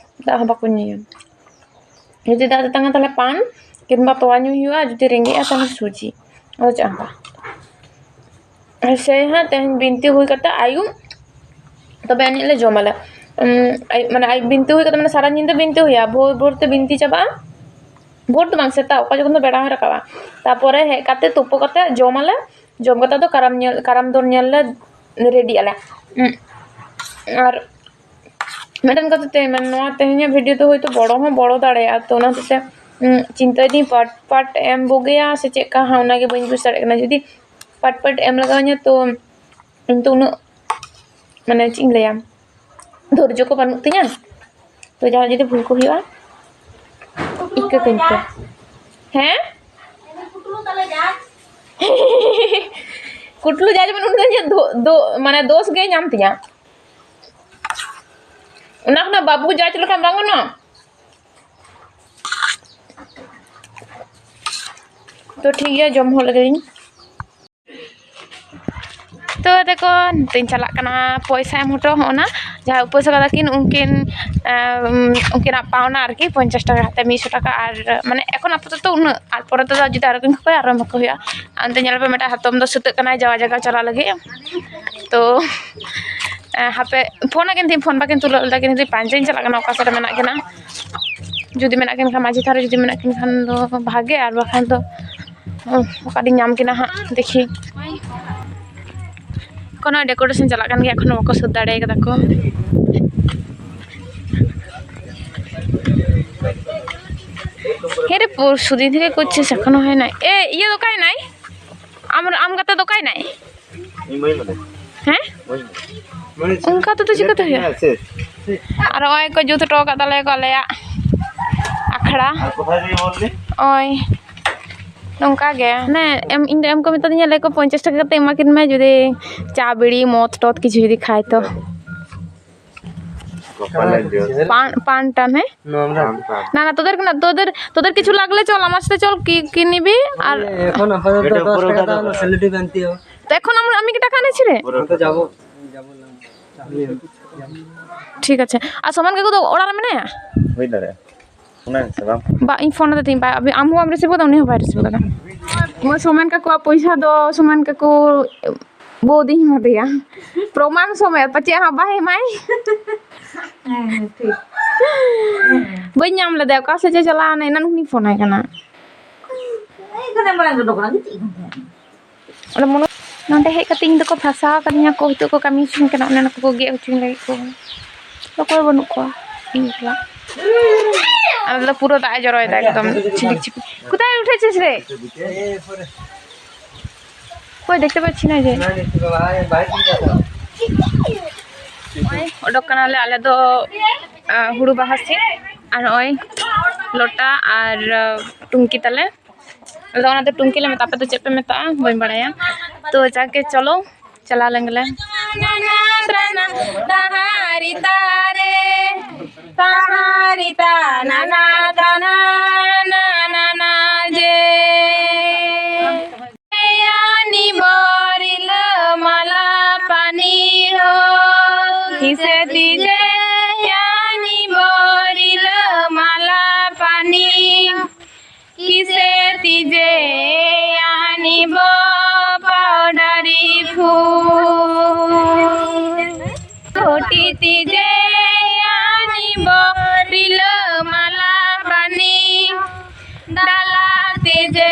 ᱫᱟᱜ ᱦᱚᱸ ᱵᱟᱠᱚ ᱧᱩᱭᱟ᱾ ᱡᱩᱫᱤ ᱫᱟᱜ ᱛᱮᱛᱟᱝᱟ, ᱛᱟᱦᱚᱞᱮ ᱯᱟᱱ ᱠᱤᱝᱵᱟ ᱛᱚᱣᱟ ᱧᱩᱭ ᱦᱩᱭᱩᱜᱼᱟ, ᱡᱩᱫᱤ ᱨᱮᱸᱜᱮᱡᱼᱟ, ᱛᱟᱦᱚᱞᱮ ᱥᱩᱡᱤ᱾ ᱟᱫᱚ ᱪᱮᱫ ᱦᱚᱸ ᱵᱟᱝ᱾ ᱥᱮᱭ ᱦᱟᱸᱜ ᱛᱮᱦᱮᱧ ᱵᱤᱱᱛᱤ ᱦᱩᱭ ᱠᱟᱛᱮ ᱟᱹᱭᱩᱵ ᱛᱚᱵᱮ ᱟᱹᱱᱤᱡ ᱞᱮ ᱡᱚᱢᱟᱞᱮ᱾ ᱩᱢ, ᱟᱭᱩᱵ, ᱢᱟᱱᱮ ᱟᱭᱩᱵ ᱵᱤᱱᱛᱤ ᱦᱩᱭ ᱠᱟᱛᱮ, ᱢᱟᱱᱮ ᱥᱟᱨᱟ ᱧᱤᱫᱟᱹ ᱵᱤᱱᱛᱤ ᱦᱩᱭᱩᱜᱼᱟ, ᱵᱷᱳᱨ ᱵᱷᱳᱨ ᱛᱮ ᱵᱤᱱᱛᱤ ᱪᱟᱵᱟᱜᱼᱟ᱾ ᱵᱷᱳᱨ ᱫᱚ ᱵᱟᱝ, ᱥᱮᱛᱟᱜ ᱚᱠᱟ ᱡᱚᱠᱷᱚᱱ ᱫᱚ ᱵᱮᱲᱟ ᱦᱚᱸᱭ ᱨᱟᱠᱟᱵᱼᱟ᱾ ᱛᱟᱯᱚᱨᱮ ᱦᱮᱡ ᱠᱟᱛᱮ ᱛᱩᱯᱩ ᱠᱟᱛᱮ ᱡᱚᱢᱟᱞᱮ᱾ ᱡᱚᱢ ᱠᱟᱛᱮ ᱫᱚ ᱠᱟᱨᱟᱢ ᱧᱮᱞ, ᱠᱟᱨᱟᱢ ᱫᱚᱱ ᱧᱮᱞ ᱞᱮ ᱨᱮᱰᱤᱜ ᱟᱞᱮ᱾ ᱩᱸ, ᱟᱨ ᱢᱤᱫᱴᱮᱱ ᱠᱟᱛᱷᱟ ᱛᱮ, ᱢᱟᱱᱮ, ᱱᱚᱣᱟ ᱛᱮᱦᱮᱧᱟᱜ ᱵᱷᱤᱰᱤᱭᱳ ᱫᱚ ᱦᱳᱭᱛᱳ ᱵᱚᱲᱚ ᱦᱚᱸ ᱵᱚᱲᱚ ᱫᱟᱲᱮᱭᱟᱜᱼᱟ, ᱛᱚ ᱚᱱᱟ ᱦᱚᱛᱮᱡ ᱛᱮ, ᱩᱸ, ᱪᱤᱱᱛᱟᱹᱭᱮᱫᱟᱹᱧ ᱯᱟᱨᱴ ᱯᱟᱨᱴ ᱮᱢ ᱵᱩᱜᱤᱭᱟ ᱥᱮ ᱪᱮᱫ ᱞᱮᱠᱟ ᱦᱟᱸᱜ, ᱚᱱᱟᱜᱮ ᱵᱟᱹᱧ ᱵᱩᱡᱽ ᱫᱟᱲᱮᱭᱟᱜ ᱠᱟᱱᱟ᱾ ᱡᱩᱫᱤ ᱯᱟᱨᱴ ᱯᱟᱨᱴ ᱮᱢ ᱞᱟᱜᱟᱣᱤᱧᱟ, ᱛᱚ ᱤᱧ ᱛᱚ ᱩᱱᱟᱹᱜ, ᱢᱟᱱᱮ, ᱪᱮᱫ ᱤᱧ ᱞᱟᱹᱭᱟ, ᱫᱷᱳᱨᱡᱚ ᱠᱚ ᱵᱟᱹᱱᱩᱜ ᱛᱤᱧᱟᱹ᱾ ᱛᱚ ᱡᱟᱦᱟᱸ ᱡᱩᱫᱤ ᱵᱷᱩᱞ ᱠᱚ ᱦᱩᱭᱩᱜᱼᱟ, ᱤᱠᱟᱹ ᱠᱟᱹᱧ ᱯᱮ᱾ ᱦᱮᱸ? ᱠᱩᱴᱞᱩ ᱡᱟ ᱡᱮᱢᱚᱱ ᱩᱱᱤ ᱫᱚ ᱫᱳ-, ᱫᱳ-, ᱢᱟᱱᱮ ᱫᱳᱥ ᱜᱮᱭ ᱧᱟᱢ ᱛᱤᱧᱟ᱾ ᱚᱱᱟ ᱠᱷᱚᱱᱟᱜ ᱵᱟᱹᱵᱩ ᱡᱟᱡᱽ ᱞᱮᱠᱷᱟᱱ ᱵᱟᱝ ᱜᱟᱱᱚᱜᱼᱟ? ᱛᱚ ᱴᱷᱤᱠ ᱜᱮᱭᱟ, ᱡᱚᱢ ᱦᱚᱸ ᱞᱮᱜᱮᱧ᱾ ᱛᱚ ᱫᱮᱠᱚ, ᱱᱤᱛᱚᱜ ᱤᱧ ᱪᱟᱞᱟᱜ ᱠᱟᱱᱟ ᱯᱚᱭᱥᱟ ᱮᱢ ᱦᱚᱴᱚ᱾ ᱦᱚᱸᱜᱼᱚ ᱱᱟ ᱡᱟᱦᱟᱸ ᱩᱯᱟᱹᱥ ᱟᱠᱟᱫᱟ ᱠᱤᱱ, ᱩᱱᱠᱤᱱ, ᱮᱸ, ᱩᱱᱠᱤᱱᱟᱜ ᱯᱟᱣᱱᱟ ᱟᱨᱠᱤ, ᱯᱚᱧᱪᱟᱥ ᱴᱟᱠᱟ ᱠᱟᱛᱮ, ᱢᱤᱫ ᱥᱚ ᱴᱟᱠᱟ᱾ ᱟᱨ, ᱢᱟᱱᱮ, ᱮᱠᱷᱚᱱ ᱟᱯᱟᱛᱚᱛᱚ ᱩᱱᱟᱹᱜ, ᱟᱨ ᱯᱚᱨᱮ ᱛᱮᱫᱚ ᱡᱩᱫᱤ ᱟᱨᱚ ᱠᱤᱱ ᱠᱷᱚᱠᱚᱭᱟ, ᱟᱨᱚ ᱮᱢᱟ ᱠᱚ ᱦᱩᱭᱩᱜᱼᱟ᱾ ᱟᱨ ᱚᱱᱛᱮ ᱧᱮᱞ ᱯᱮ, ᱢᱤᱫᱴᱟᱝ ᱦᱟᱛᱚᱢ ᱫᱚ ᱥᱟᱹᱛᱟᱹᱜ ᱠᱟᱱᱟᱭ ᱡᱟᱣᱟ ᱡᱟᱭᱜᱟ ᱪᱟᱞᱟᱜ ᱞᱟᱹᱜᱤᱫ᱾ ᱛᱚ, ᱮᱸ, ᱦᱟᱯᱮ, ᱯᱷᱳᱱ ᱟᱹᱠᱤᱱ ᱛᱤᱧ, ᱯᱷᱳᱱ ᱵᱟᱹᱠᱤᱱ ᱛᱩᱞᱟᱹᱣ ᱞᱮᱫᱟ ᱠᱤᱱ, ᱡᱩᱫᱤ ᱯᱟᱸᱡᱟᱧ ᱪᱟᱞᱟᱜ ᱠᱟᱱᱟ ᱚᱠᱟ ᱥᱮᱫ ᱨᱮ ᱢᱮᱱᱟᱜ ᱠᱤᱱᱟ᱾ ᱡᱩᱫᱤ ᱢᱮᱱᱟᱜ ᱠᱤᱱ ᱠᱷᱟᱱ ᱢᱟᱹᱡᱷᱤ ᱛᱷᱟᱱ ᱨᱮ, ᱡᱩᱫᱤ ᱢᱮᱱᱟᱜ ᱠᱤᱱ ᱠᱷᱟᱱ ᱫᱚ ᱵᱷᱟᱜᱮ, ᱟᱨ ᱵᱟᱠᱷᱟᱱ ᱫᱚ, ᱚ, ᱚᱠᱟᱨᱤᱧ ᱧᱟᱢ ᱠᱤᱱᱟ ᱦᱟᱸᱜ, ᱫᱮᱠᱷᱤ᱾ ᱮᱠᱷᱚᱱᱳ decoration ᱪᱟᱞᱟᱜ ᱠᱟᱱ ᱜᱮᱭᱟ, ᱮᱠᱷᱚᱱᱳ ᱵᱟᱠᱚ ᱥᱟᱹᱛ ᱫᱟᱲᱮ ᱠᱟᱫᱟ ᱠᱚ᱾ ᱦᱮᱸ ᱨᱮ, ᱯᱚᱨᱥᱩ ᱫᱤᱱ ᱛᱷᱮᱠᱮ ᱠᱚᱨᱪᱷᱤᱥ, ᱮᱠᱷᱚᱱᱳ ᱦᱩᱭ ᱱᱟᱭ᱾ ᱮ, ᱤᱭᱟᱹ ᱫᱚ ᱚᱠᱟᱭ ᱱᱟᱭ? ᱟᱢ, ᱟᱢ ᱜᱟᱛᱮ ᱫᱚ ᱚᱠᱟᱭ ᱱᱟᱭ? ᱤᱧ ᱵᱟᱹᱧ ᱵᱟᱰᱟᱭᱟ᱾ ᱦᱮᱸ? ᱵᱟᱹᱧ ᱵᱟᱰᱟᱭᱟ᱾ ᱚᱱᱠᱟ ᱛᱮᱫᱚ ᱪᱤᱠᱟᱹᱛᱮ ᱦᱩᱭᱩᱜᱼᱟ? ᱦᱮᱸ, ᱥᱮ᱾ ᱟᱨ ᱱᱚᱜᱼᱚᱭ ᱠᱚ ᱡᱩᱛ ᱦᱚᱴᱚ ᱟᱠᱟᱫ ᱛᱟᱞᱮᱭᱟ ᱠᱚ ᱟᱞᱮᱭᱟᱜ ᱟᱠᱷᱲᱟ᱾ ᱟᱨ ᱠᱳᱛᱷᱟᱭ ᱡᱮ ᱵᱚᱞᱞᱤ? ᱱᱚᱜᱼᱚᱭ ᱱᱚᱝᱠᱟ ᱜᱮ᱾ ᱢᱟᱱᱮ ᱮᱢ, ᱤᱧ ᱫᱚ ᱮᱢ ᱠᱚ ᱢᱮᱛᱟᱫᱤᱧᱟ, ᱞᱟᱹᱭ ᱠᱚ ᱯᱚᱧᱪᱟᱥ ᱴᱟᱠᱟ ᱠᱟᱛᱮ ᱮᱢᱟ ᱠᱤᱱ ᱢᱮ, ᱡᱩᱫᱤ ᱪᱟ, ᱵᱤᱲᱤ, ᱢᱚᱫ, ᱴᱚᱫ ᱠᱤᱪᱷᱩ ᱡᱩᱫᱤ ᱠᱷᱟᱭ ᱛᱚ᱾ ᱯᱟᱱ, ᱯᱟᱱ ᱴᱟᱱ, ᱦᱮᱸ? ᱱᱚᱣᱟ আমরা না, না, তোদের না, তোদের, তোদের কিছু লাগলে চল, আমার সাথে চল, কি, কি নিবি? আর এখন আপাতত এটা দশ পুরো টাকা উঠা দাও, দাও। স্যালারি আনতে হবে। তো এখন আমরা, আমি কি টাকা আনেছি রে? পুরো তো যাবো, যাবো না। ঠিক আছে। আর সোমান কাকু তো ওরা মেনে? ᱦᱩᱭ ᱫᱟᱲᱮᱭᱟᱜᱼᱟ᱾ ᱚᱱᱟ ᱦᱤᱥᱟᱹᱵ ᱟᱢ ᱵᱟ, ᱤᱧ ᱯᱷᱳᱱ ᱟᱫᱮ ᱛᱤᱧ, ᱵᱟ, ᱟᱢ ᱦᱚᱸ ᱵᱟᱢ ᱨᱤᱥᱤᱵᱷ ᱠᱟᱫᱟ, ᱩᱱᱤ ᱦᱚᱸ ᱵᱟᱭ ᱨᱤᱥᱤᱵᱷ ᱠᱟᱫᱟ᱾ ᱥᱳᱢᱟᱱ ᱠᱟᱠᱩᱣᱟᱜ ᱯᱚᱭᱥᱟ ᱫᱚ, ᱥᱳᱢᱟᱱ ᱠᱟᱠᱩ ᱵᱳᱫᱤᱧ ᱮᱢᱟᱫᱮᱭᱟ ᱯᱨᱚᱢᱟᱱ ᱥᱚᱢᱮᱛ, ᱯᱟᱪᱮᱫ ᱦᱟᱸᱜ ᱵᱟᱭ ᱮᱢᱟᱭ᱾ ᱦᱮᱸ, ᱦᱮᱸ, ᱴᱷᱤᱠ᱾ ᱵᱟᱹᱧ ᱧᱟᱢ ᱞᱮᱫᱮᱭᱟ, ᱚᱠᱟ ᱥᱮᱫ ᱪᱚ ᱪᱟᱞᱟᱣ ᱮᱱᱟ, ᱮᱱᱟᱱ ᱠᱷᱚᱱᱤᱧ ᱯᱷᱳᱱ ᱟᱭ ᱠᱟᱱᱟ᱾ ᱮᱭ, ᱠᱷᱟᱱᱮ ᱢᱟᱲᱟᱝ ᱨᱮ ᱫᱚ ᱠᱟᱱᱟ, ᱜᱤᱛᱤᱡ ᱠᱟᱱ ᱛᱟᱦᱮᱸᱱᱟ᱾ ᱚᱸᱰᱮ ᱢᱚᱱᱮ, ᱱᱚᱸᱰᱮ ᱦᱮᱡ ᱠᱟᱛᱮ ᱤᱧ ᱫᱚᱠᱚ ᱯᱷᱟᱥᱟᱣ ᱟᱠᱟᱫᱤᱧᱟ ᱠᱚ, ᱱᱤᱛᱚᱜ ᱠᱚ ᱠᱟᱹᱢᱤ ᱦᱚᱪᱚᱧ ᱠᱟᱱᱟ, ᱚᱱᱮ ᱚᱱᱟ ᱠᱚᱠᱚ ᱜᱮᱫ ᱦᱚᱪᱚᱧ ᱞᱟᱹᱜᱤᱫ ᱠᱚ᱾ ᱚᱠᱚᱭ ᱵᱟᱹᱱᱩᱜ ᱠᱚᱣᱟ, ᱤᱧ ᱮᱠᱞᱟ᱾ ᱟᱞᱮ ᱫᱚ ᱯᱩᱨᱟᱹ ᱫᱟᱜ ᱮ ᱡᱚᱨᱚᱭᱮᱫᱟ ᱮᱠᱫᱚᱢ, ᱪᱷᱤᱞᱤᱠ ᱪᱷᱤᱯᱤᱠ᱾ কোথায় উঠেছিস রে? ᱚᱠᱚᱭ ᱫᱮᱠᱛᱮ ᱯᱟᱪᱷᱤ ᱱᱟ ᱡᱮ᱾ ᱱᱚᱜᱼᱚᱭ ᱚᱰᱚᱠ ᱠᱟᱱᱟᱞᱮ ᱟᱞᱮ ᱫᱚ, ᱟ, ᱦᱩᱲᱩ ᱵᱟᱦᱟ ᱥᱮᱫ᱾ ᱟᱨ ᱱᱚᱜᱼᱚᱭ ᱞᱚᱴᱟ ᱟᱨ, ᱟ, ᱴᱩᱝᱠᱤ ᱛᱟᱞᱮ᱾ ᱟᱫᱚ ᱚᱱᱟ ᱫᱚ ᱴᱩᱝᱠᱤ ᱞᱮ ᱢᱮᱛᱟᱜᱼᱟ, ᱟᱯᱮ ᱫᱚ ᱪᱮᱫ ᱯᱮ ᱢᱮᱛᱟᱜᱼᱟ ᱵᱟᱹᱧ ᱵᱟᱲᱟᱭᱟ᱾ ᱛᱚ ᱡᱟᱜᱮ ᱪᱚᱞᱚ ᱪᱟᱞᱟᱣ ᱞᱮᱱ ᱜᱮᱞᱮ᱾ ᱛᱟᱦᱟᱨᱤ ᱛᱟᱨᱮ, ᱛᱟᱦᱟᱨᱤ ᱛᱟᱱᱟ ᱱᱟ ᱛᱟᱱᱟ ᱱᱟ ᱱᱟ ᱱᱟ ᱡᱮ। ᱭᱟᱱᱤ ᱵᱚᱨᱤᱞᱟᱹ ᱢᱟᱞᱟ ᱯᱟᱱᱤ ᱦᱳ, ᱠᱤᱥᱮ ᱛᱤᱡᱮ ᱭᱟᱱᱤ ᱵᱚᱨᱤᱞᱟᱹ ᱢᱟᱞᱟ ᱯᱟᱱᱤ, ᱠᱤᱥᱮ ᱛᱤᱡᱮ ᱭᱟᱱᱤ ᱵᱚ ᱯᱟᱣᱰᱟᱨᱤ ᱯᱷᱩᱞ। ᱠᱷᱩᱴᱤ ᱛᱤᱡᱮ ᱭᱟᱱᱤ ᱵᱚ ᱨᱤᱞᱟᱹ ᱢᱟᱞᱟ ᱯᱟᱱᱤ, ᱫᱟᱞᱟ ᱛᱤᱡᱮ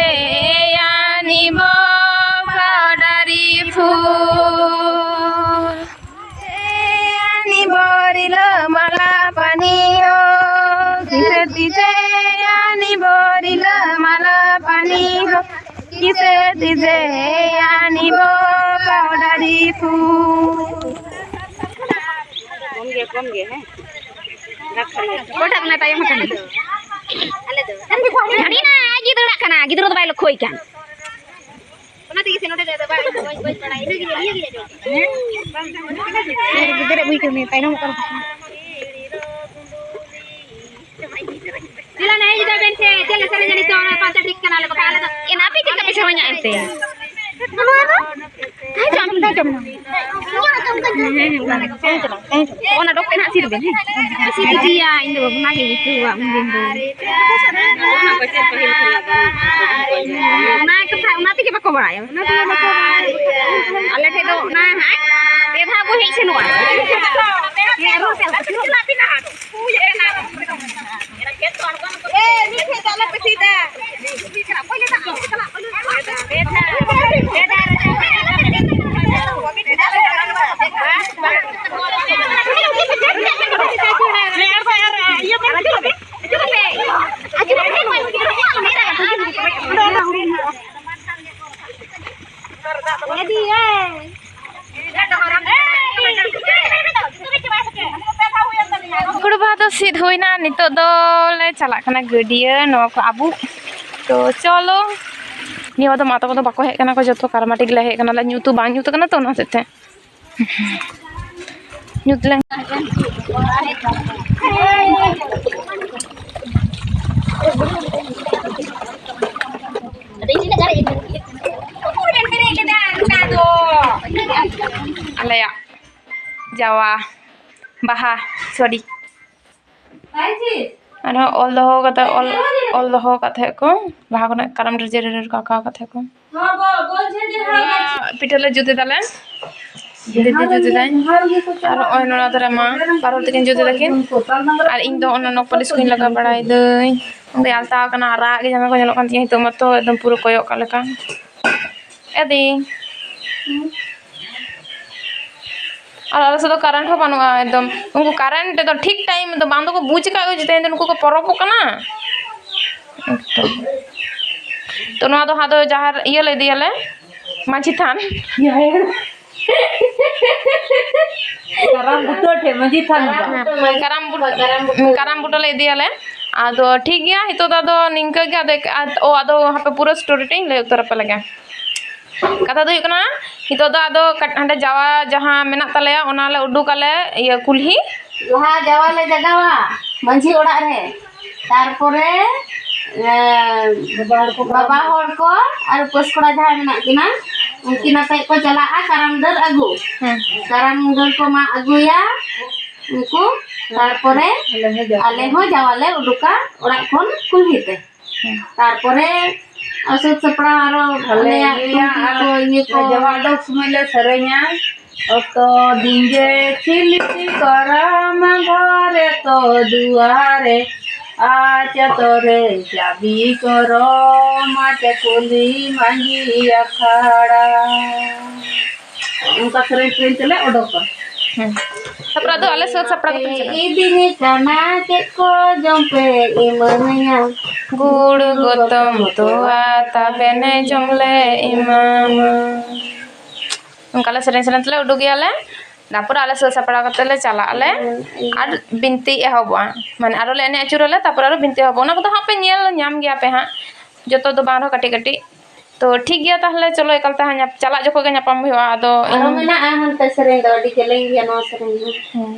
ᱭᱟᱱᱤ ᱵᱚ ᱯᱟᱣᱰᱟᱨᱤ ᱯᱷᱩᱞ। ᱭᱟᱱᱤ ᱵᱚ ᱨᱤᱞᱟᱹ ᱢᱟᱞᱟ ᱯᱟᱱᱤ ᱦᱳ, ᱠᱤᱥᱮ ᱛᱤᱡᱮ ᱭᱟᱱᱤ ᱵᱚ ᱨᱤᱞᱟᱹ ᱢᱟᱞᱟ ᱯᱟᱱᱤ ᱦᱳ, ᱠᱤᱥᱮ ᱛᱤᱡᱮ ᱭᱟᱱᱤ ᱵᱚ ᱯᱟᱣᱰᱟᱨᱤ ᱯᱷᱩᱞ। ᱠᱚᱢ ᱜᱮ, ᱠᱚᱢ ᱜᱮ, ᱦᱮᱸ? ᱚᱠᱚᱭᱴᱟᱜ ᱠᱟᱱᱟᱭ ᱛᱟᱭᱚᱢ ᱟᱠᱟᱱ? ᱦᱟᱹᱱᱤ ᱱᱟ, ᱟᱡ ᱜᱮ ᱫᱟᱹᱲᱟᱜ ᱠᱟᱱᱟ, ᱜᱤᱫᱽᱨᱟᱹ ᱫᱚ ᱵᱟᱭ ᱞᱚᱠᱠᱷᱚᱭ ᱠᱟᱱ᱾ ᱚᱱᱟ ᱛᱮᱜᱮ ᱥᱮ ᱱᱚᱰᱮ ᱫᱚ ᱵᱟᱭ, ᱵᱟᱹᱧ, ᱵᱟᱹᱧ ᱵᱟᱲᱟᱭᱟ, ᱤᱱᱟᱹ ᱜᱮ, ᱤᱱᱟᱹ ᱜᱮ ᱟᱸᱡᱚᱢ ᱠᱟᱱᱟ᱾ ᱦᱮᱸ? ᱜᱤᱫᱽᱨᱟᱹ ᱵᱩᱡᱽ ᱠᱟᱹᱢᱤ ᱛᱟᱭᱱᱚᱢᱚᱜ ᱠᱟᱱᱟ᱾ ᱫᱮᱞᱟ ᱱᱟ, ᱦᱮᱡ ᱫᱟᱵᱮᱱ ᱥᱮ, ᱪᱮᱫ ᱞᱮᱠᱟ ᱥᱮᱨᱮᱧ ᱟᱹᱱᱤᱡ ᱛᱚ ᱚᱱᱟ ᱯᱟᱸᱪ ᱴᱷᱤᱠ ᱠᱟᱱᱟ ᱞᱮ, ᱵᱟᱠᱷᱟᱱ ᱟᱞᱮ ᱫᱚ ᱮᱱᱟ ᱯᱮ ᱪᱮᱫ ᱞᱮᱠᱟ ᱯᱮ ᱥᱮᱨᱮᱧᱟ ᱮᱱᱛᱮ? ᱱᱚᱣᱟ ᱫᱚ? ᱦᱮᱸ, ᱚᱱᱟ ᱰᱚᱠ ᱛᱮ ᱱᱟᱦᱟᱜ ᱥᱤᱨ ᱵᱮᱱ, ᱦᱮᱸ? ᱥᱤᱨ ᱤᱫᱤᱭᱟ, ᱤᱧ ᱫᱚ ᱵᱟᱵᱩ ᱚᱱᱟ ᱜᱮ ᱟᱹᱭᱠᱟᱹᱣᱟ ᱩᱱ ᱫᱤᱱ ᱫᱚ᱾ ᱚᱱᱟ ᱠᱟᱛᱷᱟ, ᱚᱱᱟ ᱛᱮᱜᱮ ᱵᱟᱠᱚ ᱵᱟᱲᱟᱭᱟ, ᱚᱱᱟ ᱛᱮᱜᱮ ᱵᱟᱠᱚ ᱵᱟᱲᱟᱭᱟ᱾ ᱟᱞᱮ ᱴᱷᱮᱡ ᱫᱚ ᱚᱱᱟ ᱦᱟᱸᱜ ᱯᱮ ᱫᱷᱟᱣ ᱠᱚ ᱦᱮᱡ ᱥᱮᱱᱚᱜᱼᱟ᱾ ᱦᱮᱸ, ᱟᱨᱦᱚᱸ ᱪᱟᱞᱟᱜ ᱠᱟᱱᱟ᱾ ᱦᱩᱲᱩ ᱵᱟᱦᱟ ᱫᱚ ᱥᱤᱫ ᱦᱩᱭᱱᱟ, ᱱᱤᱛᱚᱜ ᱫᱚᱞᱮ ᱪᱟᱞᱟᱜ ᱠᱟᱱᱟ ᱜᱟᱹᱰᱭᱟᱹ ᱱᱚᱣᱟ ᱠᱚ ᱟᱹᱵᱩᱜ᱾ ᱛᱚ ᱪᱚᱞᱚ, ᱱᱤᱭᱟᱹ ᱵᱟᱨ ᱫᱚ ᱢᱟ ᱛᱟᱠᱚ ᱫᱚ ᱵᱟᱠᱚ ᱦᱮᱡ ᱠᱟᱱᱟ ᱠᱚ, ᱡᱚᱛᱚ ᱠᱟᱨᱢᱟᱴᱤ ᱜᱮᱞᱮ ᱦᱮᱡ ᱠᱟᱱᱟ, ᱧᱩᱛᱩ ᱵᱟᱝ ᱧᱩᱛ ᱠᱟᱱᱟ ᱛᱚ, ᱚᱱᱟ ᱦᱚᱛᱮᱡ ᱛᱮ᱾ ᱧᱩᱛ ᱞᱮᱱ ᱟᱞᱮᱭᱟᱜ ᱡᱟᱣᱟ ᱵᱟᱦᱟ, ᱥᱚᱨᱤ᱾ ᱟᱨᱦᱚᱸ ᱚᱞ ᱫᱚᱦᱚ ᱠᱟᱛᱮ, ᱚᱞ, ᱚᱞ ᱫᱚᱦᱚ ᱠᱟᱛᱮ ᱠᱚ ᱵᱟᱦᱟ ᱠᱷᱚᱱᱟᱜ ᱠᱟᱨᱟᱢ ᱨᱮ ᱡᱮᱨᱮᱲ ᱨᱟᱠᱟᱵ ᱠᱟᱛᱮ ᱠᱚ ᱯᱤᱴᱷᱟᱹ ᱞᱮ ᱡᱩᱛ ᱮᱫᱟᱞᱮ᱾ ᱫᱤᱫᱤ ᱡᱩᱛ ᱮᱫᱟᱭ᱾ ᱟᱨ ᱱᱚᱜᱼᱚᱭ ᱱᱚᱣᱟ ᱫᱷᱟᱨᱮ ᱢᱟ ᱵᱟᱨ ᱦᱚᱲ ᱛᱟᱹᱠᱤᱱ ᱡᱩᱛ ᱮᱫᱟᱠᱤᱱ᱾ ᱟᱨ ᱤᱧ ᱫᱚ ᱚᱱᱟ ᱱᱚᱠ ᱯᱟᱹᱞᱤᱥ ᱠᱚᱧ ᱞᱟᱜᱟᱣ ᱵᱟᱲᱟᱭᱮᱫᱟᱹᱧ᱾ ᱚᱸᱰᱮ ᱟᱞᱛᱟᱣ ᱠᱟᱱᱟ, ᱟᱨᱟᱜ ᱜᱮ ᱡᱟᱢᱟ ᱠᱚ ᱧᱮᱞᱚᱜ ᱠᱟᱱ ᱛᱤᱧᱟᱹ ᱱᱤᱛᱚᱜ ᱢᱟᱛᱚ, ᱮᱠᱫᱚᱢ ᱯᱩᱨᱟᱹ ᱠᱚᱭᱚᱜ ᱠᱟᱜ ᱞᱮᱠᱟ᱾ ᱮᱫᱤ᱾ ᱟᱨ ᱟᱞᱮ ᱥᱮᱫ ᱫᱚ ᱠᱟᱨᱮᱱᱴ ᱦᱚᱸ ᱵᱟᱹᱱᱩᱜᱼᱟ ᱮᱠᱫᱚᱢ᱾ ᱩᱱᱠᱩ ᱠᱟᱨᱮᱱᱴ ᱫᱚ ᱴᱷᱤᱠ ᱴᱟᱭᱤᱢ ᱫᱚ ᱵᱟᱝ ᱫᱚᱠᱚ ᱵᱩᱡᱽ ᱟᱠᱟᱫ ᱠᱚ ᱡᱮ ᱛᱮᱦᱮᱧ ᱫᱚ ᱱᱩᱠᱩ ᱠᱚ ᱯᱚᱨᱚᱵᱚᱜ ᱠᱟᱱᱟ᱾ ᱮᱠᱫᱚᱢ᱾ ᱛᱚ ᱱᱚᱣᱟ ᱫᱚ ᱦᱟᱸᱜ ᱫᱚ ᱡᱟᱦᱮᱨ ᱤᱭᱟᱹ ᱞᱮ ᱤᱫᱤᱭᱟᱞᱮ, ᱢᱟᱹᱡᱷᱤ ᱛᱷᱟᱱ᱾ ᱠᱟᱨᱟᱢ ᱵᱩᱴᱟᱹ ᱴᱷᱮᱱ, ᱢᱟᱹᱡᱷᱤ ᱛᱷᱟᱱ ᱫᱚ᱾ ᱠᱟᱨᱟᱢ ᱵᱩᱴ-, ᱠᱟᱨᱟᱢ ᱵᱩᱴᱟᱹ ᱞᱮ ᱤᱫᱤᱭᱟᱞᱮ᱾ ᱟᱫᱚ ᱴᱷᱤᱠ ᱜᱮᱭᱟ, ᱱᱤᱛᱚᱜ ᱫᱚ ᱟᱫᱚ ᱱᱤᱝᱠᱟᱹ ᱜᱮ᱾ ᱟᱫᱚ, ᱟᱫ-, ᱚ, ᱟᱫᱚ ᱦᱟᱯᱮ ᱯᱩᱨᱟᱹ ᱥᱴᱳᱨᱤ ᱴᱟᱧ ᱞᱟᱹᱭ ᱩᱛᱟᱹᱨ ᱟᱯᱮ ᱞᱮᱜᱮ᱾ ᱠᱟᱛᱷᱟ ᱫᱚ ᱦᱩᱭᱩᱜ ᱠᱟᱱᱟ, ᱱᱤᱛᱚᱜ ᱫᱚ ᱟᱫᱚ ᱠᱟᱴ-, ᱦᱟᱸᱰᱮ ᱡᱟᱣᱟ ᱡᱟᱦᱟᱸ ᱢᱮᱱᱟᱜ ᱛᱟᱞᱮᱭᱟ, ᱚᱱᱟ ᱞᱮ ᱩᱰᱩᱠ ᱟᱞᱮ ᱤᱭᱟᱹ ᱠᱩᱞᱦᱤ᱾ ᱞᱟᱦᱟ ᱡᱟᱣᱟ ᱞᱮ ᱡᱟᱜᱟᱣᱟ ᱢᱟᱹᱡᱷᱤ ᱚᱲᱟᱜ ᱨᱮ, ᱛᱟᱨᱯᱚᱨᱮ ᱮᱸ, ᱵᱟᱵᱟ ᱦᱚᱲ ᱠᱚ ᱟᱨ ᱩᱯᱟᱹᱥ ᱠᱚᱲᱟ ᱡᱟᱦᱟᱸᱭ ᱢᱮᱱᱟᱜ ᱠᱤᱱᱟ, ᱩᱱᱠᱤᱱ ᱟᱛᱮ ᱠᱚ ᱪᱟᱞᱟᱜᱼᱟ ᱠᱟᱨᱟᱢ ᱰᱟᱹᱨ ᱟᱹᱜᱩ᱾ ᱦᱮᱸ᱾ ᱠᱟᱨᱟᱢ ᱰᱟᱹᱨ ᱠᱚ ᱢᱟᱜ ᱟᱹᱜᱩᱭᱟ ᱩᱱᱠᱩ, ᱛᱟᱨᱯᱚᱨᱮ ᱟᱞᱮ ᱦᱚᱸ ᱡᱟᱣᱟ ᱞᱮ ᱩᱰᱩᱠᱟ ᱚᱲᱟᱜ ᱠᱷᱚᱱ ᱠᱩᱞᱦᱤ ᱛᱮ᱾ ᱦᱮᱸ᱾ ᱛᱟᱨᱯᱚᱨᱮ ᱥᱟᱹᱛ ᱥᱟᱯᱲᱟᱣ ᱟᱨᱚ ᱟᱞᱮ ᱟᱞᱮᱭᱟᱜ ᱤᱭᱟᱹ ᱴᱩᱝᱠᱤ ᱟᱨ ᱠᱚ, ᱤᱭᱟᱹ ᱠᱚ᱾ ᱡᱟᱣᱟ ᱩᱰᱩᱠ ᱥᱚᱢᱚᱭ ᱞᱮ ᱥᱮᱨᱮᱧᱟ, ᱚᱛᱚ ᱫᱤᱸᱜᱮ ᱪᱤᱞᱤ ᱠᱚᱨᱟᱢ ᱜᱷᱚᱨᱮ ᱛᱚ ᱫᱩᱣᱟᱨᱮ, ᱟᱪ ᱟᱛᱚᱨᱮ ᱪᱟᱹᱵᱤ ᱠᱚᱨᱚᱢ ᱟᱪ ᱠᱩᱞᱦᱤ ᱢᱟᱹᱡᱷᱤ ᱟᱠᱷᱲᱟ᱾ ᱚᱱᱠᱟ ᱥᱮᱨᱮᱧ ᱥᱮᱨᱮᱧ ᱛᱮᱞᱮ ᱚᱰᱚᱠᱟ᱾ ᱦᱮᱸ᱾ ᱛᱟᱯᱚᱨ ᱟᱫᱚ ᱟᱞᱮ ᱥᱟᱹᱛ ᱥᱟᱯᱲᱟᱣ ᱠᱟᱛᱮ ᱞᱮ ᱪᱟᱞᱟᱜᱼᱟ᱾ ᱤᱫᱤᱧ ᱠᱟᱱᱟ, ᱪᱮᱫ ᱠᱚ ᱡᱚᱢ ᱯᱮ ᱮᱢᱟᱹᱧᱟ? ᱜᱩᱲ ᱜᱚᱛᱚᱢ ᱛᱚᱣᱟ ᱛᱟᱵᱮᱱ ᱡᱚᱢ ᱞᱮ ᱮᱢᱟᱢᱟ᱾ ᱚᱱᱠᱟ ᱞᱮ ᱥᱮᱨᱮᱧ ᱥᱮᱨᱮᱧ ᱛᱮᱞᱮ ᱩᱰᱩᱠ ᱜᱮᱭᱟᱞᱮ᱾ ᱛᱟᱯᱚᱨᱮ ᱟᱞᱮ ᱥᱟᱹᱛ ᱥᱟᱯᱲᱟᱣ ᱠᱟᱛᱮ ᱞᱮ ᱪᱟᱞᱟᱜ ᱟᱞᱮ᱾ ᱟᱨ ᱵᱤᱱᱛᱤ ᱮᱦᱚᱵᱚᱜᱼᱟ, ᱢᱟᱱᱮ ᱟᱨᱚ ᱞᱮ ᱮᱱᱮᱡ ᱟᱹᱪᱩᱨᱟᱞᱮ, ᱛᱟᱯᱚᱨᱮ ᱟᱨᱚ ᱵᱤᱱᱛᱤ ᱮᱦᱚᱵᱚᱜᱼᱟ᱾ ᱚᱱᱟ ᱠᱚᱫᱚ ᱦᱟᱸᱜ ᱯᱮ ᱧᱮᱞ ᱧᱟᱢ ᱜᱮᱭᱟ ᱯᱮ ᱦᱟᱸᱜ, ᱡᱚᱛᱚ ᱫᱚ ᱵᱟᱝ ᱨᱮᱦᱚᱸ ᱠᱟᱹᱴᱤᱡ ᱠᱟᱹᱴᱤᱡ᱾ ᱛᱚ ᱴᱷᱤᱠ ᱜᱮᱭᱟ, ᱛᱟᱦᱚᱞᱮ ᱪᱚᱞᱚ ᱮᱠᱟᱞ ᱛᱮ ᱦᱟᱸᱜ ᱧᱟᱯ-, ᱪᱟᱞᱟᱜ ᱡᱚᱠᱷᱚᱱ ᱜᱮ ᱧᱟᱯᱟᱢ ᱦᱩᱭᱩᱜᱼᱟ᱾ ᱟᱫᱚ ᱟᱨᱚ ᱤᱧ ᱢᱮᱱᱟᱜᱼᱟ ᱦᱟᱱᱛᱮ ᱥᱮᱨᱮᱧ ᱫᱚ, ᱟᱹᱰᱤ ᱡᱮᱞᱮᱧ ᱜᱮᱭᱟ ᱱᱚᱣᱟ ᱥᱮᱨᱮᱧ ᱫᱚ᱾ ᱦᱮᱸ᱾